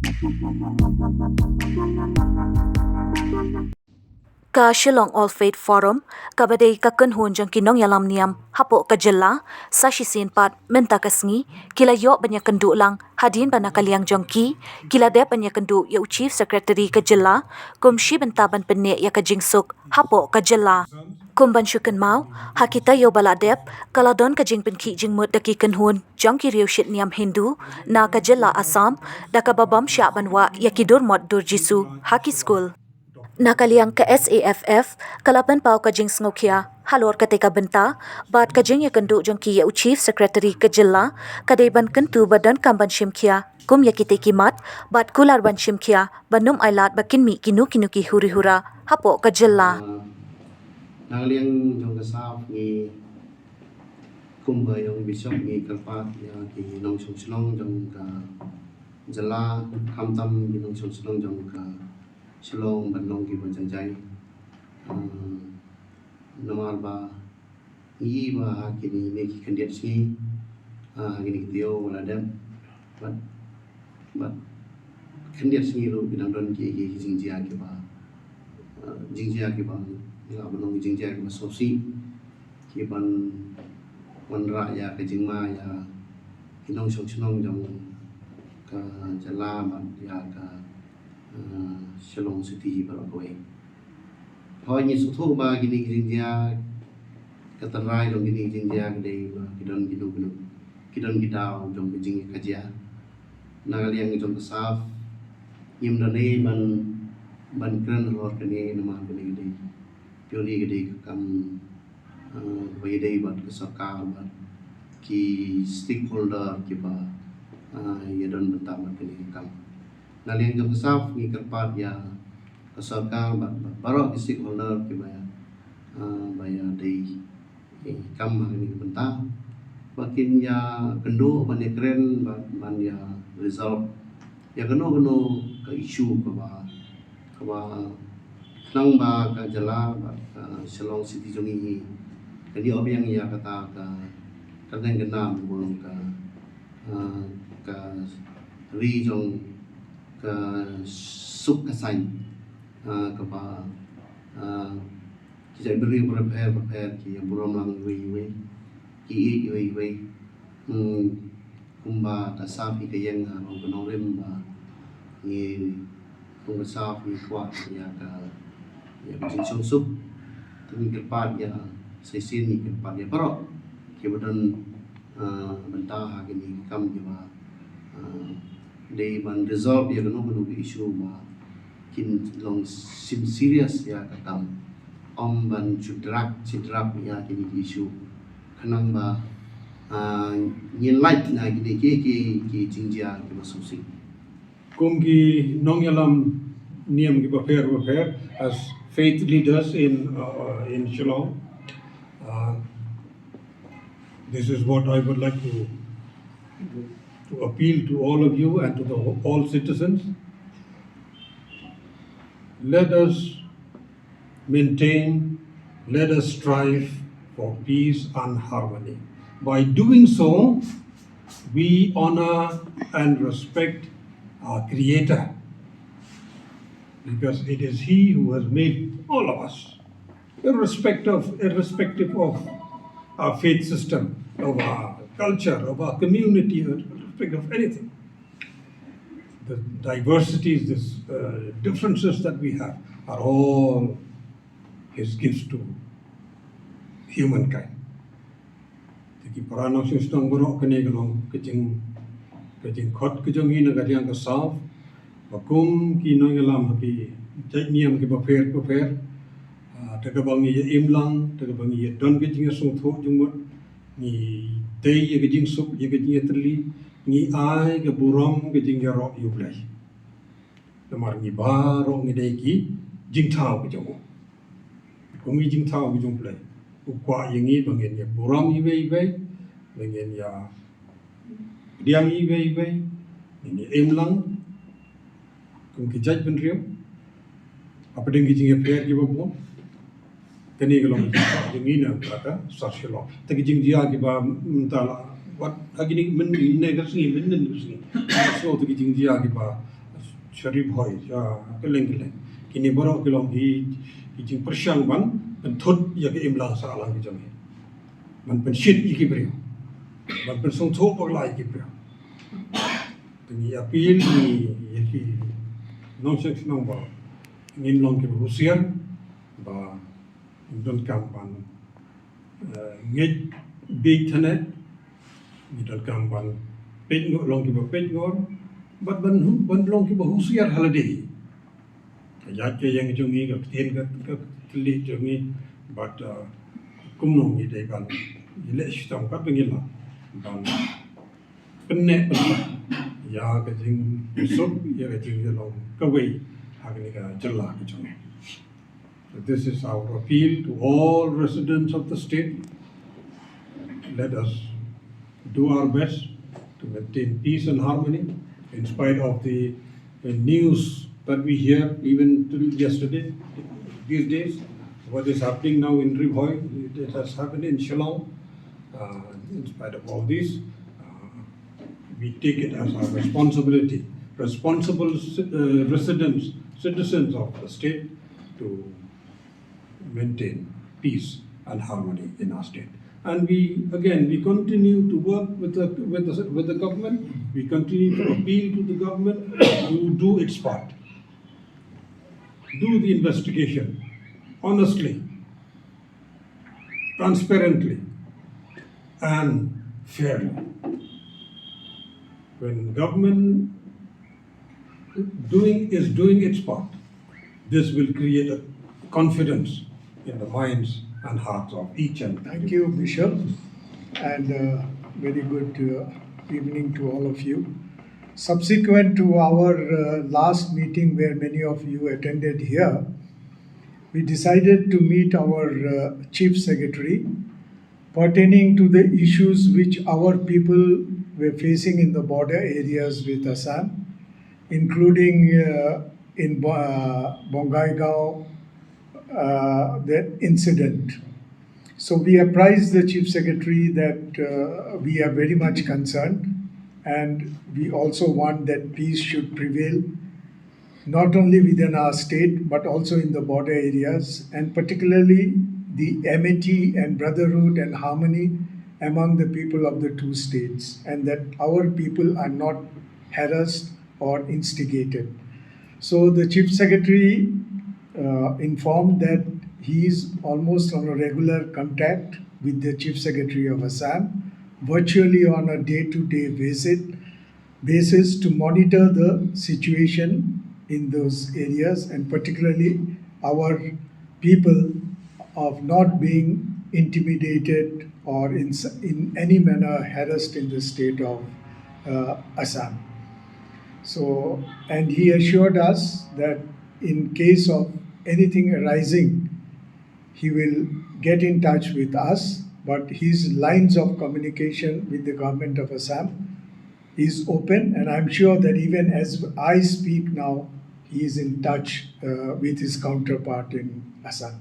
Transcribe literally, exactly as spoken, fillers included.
Ka Shillong All Faith Forum, kaba dei ka kynhun jong ki nongïalam niam hapoh ka jylla, sa shisien pat mynta ka sngi ki la ïoh ban ïakynduh lang, hadien ba na ka liang jong ki ki la dep ban ïakynduh ïa u Chief Secretary ka jylla kum shi bynta ban pynneh ïa ka jingsuk hapoh ka jylla. Kum ban shu kynmaw, ha ki taïew ba la dep ka la don ka jingpynkhih jingmut da ki kynhun jong ki riewshit niam Hindu na ka jylla Assam, da kaba bym shah ban wah ïa ki dur mot dur Jisu ha ki skul. Na ka liang ka S A F F ka la pynpaw ka jingsngewkhia halor katei ka bynta bad ka jingïakynduh jong ki ïa u Chief Secretary ka jylla ka dei ban kyntu ba donkam ban shim khia kum ïa kitei ki mat bad kular ban shim khia ban ym ailad ba kin mih kino kino ki huri hura hapoh ka jylla. Na ka liang jong ka SAFF ngi kum ba ïong Bishop ngi kyrpad ïa ki nongshong shnong jong ka jylla, khamtam ki nongshong shnong jong ka Shillong ban long kiba jai jai. Namar ba ngi i ba ha kine ki khyndiat sngi, ha kine ki taïew ba la dep, bad bad khyndiat sngi ruh ki dang don ki ki jingjia kiba, jingjia kiba, ïa ba long ki jingjia kiba sngewsih, kiban wanrah ïa ka jingma ïa ki nongshong shnong jong ka jylla bad ïa ka Shillong City baroh kawei. Hooid ngi sngewthuh ba kine ki jingjia, ka tynrai jong kine ki jingjia ka dei ba ki don kino kino, ki don ki daw jong ka jingïakajia. Na ka liang jong ka SAFF ngim don ei ban ban kren halor kane namar kane ka dei purely ka dei ka kam ba ïadei bad ka sorkar bad ki stakeholder kiba ïadon bynta bad kane ka kam. Na liang jong ka SAFF ngi kyrpad ïa ka sorkar bad baroh ki stakeholder kiba ïa ba ïadei kam ha kane ka bynta ba kin ïakynduh ban ïakren bad ban ïa resolve ïa kano kano ka issue kaba kaba khnang ba ka jylla bad ka Shillong City jong ngi kan ïoh biang ïa kata ka kyrteng ka nam ka ka ri jong ka suk ka saiñ kaba ki jaitbynriew bapher bapher ki ïa burom lang iwei iwei, ki ïeit iwei iwei. Kumba ka SAFF hi ka ïeng ha long ka nongrim ba ngi kum ka SAFF ngi kwah ïa ka ïa ka jingsuk. Te ngi kyrpad ïa sa shisien ngi kyrpad ïa baroh kiba don bynta ha kine ki kam kiba dei ban resolve ïa kano kano ka issue ba kin long sim serious ïa ka kam. Ym ban shu drag shu drag ïa kine ki issue khnang ba ngin lait na kine ki ki ki jingjia kiba sngewsih. Kum ki nongïalam niam kiba pher bapher as faith leaders in uh, in Shillong. Uh, this is what I would like to to appeal to all of you and to the all citizens. Let us maintain, let us strive for peace and harmony. By doing so, we honor and respect our Creator, because it is He who has made all of us, irrespective of, irrespective of our faith system, of our culture, of our community, irrespective of anything. The diversities, these uh, differences that we have are all His gifts to humankind. Te ki para nongshong shnong baroh, kane ka long ka jing ka jingkhot ka jong ngi na ka liang ka SAFF ba kum ki nongïalam ha ki jait niam kiba pher bapher, te kaba ngi ïa im lang, te kaba ngi ïa don ka jingïasngewthuh jingmut, ngi tei ïa ka jingsuk ïa ka jingïatylli, ngi ai ka burom ka jingïaroh ïa U Blei. Namar ngi baroh ngi dei ki jingthaw ka jong U. Kum ki jingthaw ka jong U Blei, U kwah ïa ngi ba ngin ïa burom iwei iwei, ba ngin ïa pdiang iwei iwei, ngin ïa im lang kum ki jaitbynriew hapdeng ki jingïapher kiba bun. Kane ka long ka jingïa na ka ka sar Shillong. Te ki jingjia kiba mynta la wat ha kine mynne ka sngi, mynne ka sngi, so te ki jingjia kiba sha Ri Bhoi, sha kylleng kylleng. Kine baroh ki long ki, ki jingpyrshang ban pynthut ïa ka imlang sahlang ka jong ngi. Ban pynshit ïa ki briew. Ban pynsngewthuh bakla ïa ki briew. Te ngi appeal ïa ki nongshong shnong ba ngin long kiba husiar, ba ngin donkam ban, eh, ngeit bieit than eh, ngin donkam ban peit ngor, long kiba peit ngor, bad ban hu-, ban long kiba husiar ha lade. Ka ïaid ka ïeng jong ngi, ka ktien ka, ka kylli jong ngi, bad, eh, kumno ngi dei ban ïaleh shitom katba ngi lah ban pynneh pynsah ïa ka jingsuk, ïa ka jingïalong kawei ha kane ka jylla ka jong ngi. So this is our appeal to all residents of the state. Let us do our best to maintain peace and harmony in spite of the, the news that we hear even till yesterday, these days. What is happening now in Ri Bhoi, it has happened in Shillong. Uh, in spite of all this, uh, we take it as our responsibility, responsible ci-, uh, residents, citizens of the state, to maintain peace and harmony in our state. And we, again, we continue to work with the, with the, with the government. We continue to appeal to the government to do its part. Do the investigation honestly, transparently, and fairly. When government doing, is doing its part, this will create a confidence in the minds and hearts of each and every. Thank you, Bishop, and, uh, very good, uh, evening to all of you. Subsequent to our, uh, last meeting, where many of you attended here, we decided to meet our, uh, Chief Secretary pertaining to the issues which our people were facing in the border areas with Assam, including, uh, in Bo-, uh, Bongaigaon, uh, the incident. So we apprised the Chief Secretary that, uh, we are very much concerned, and we also want that peace should prevail, not only within our state, but also in the border areas, and particularly the amity and brotherhood and harmony among the people of the two states, and that our people are not harassed or instigated. So the Chief Secretary, uh, informed that he is almost on a regular contact with the Chief Secretary of Assam, virtually on a day-to-day visit, basis to monitor the situation in those areas, and particularly our people of not being intimidated or in s-, in any manner harassed in the state of, uh, Assam. So, and he assured us that in case of anything arising, he will get in touch with us, but his lines of communication with the government of Assam is open, and I'm sure that even as I speak now, he is in touch, uh, with his counterpart in Assam.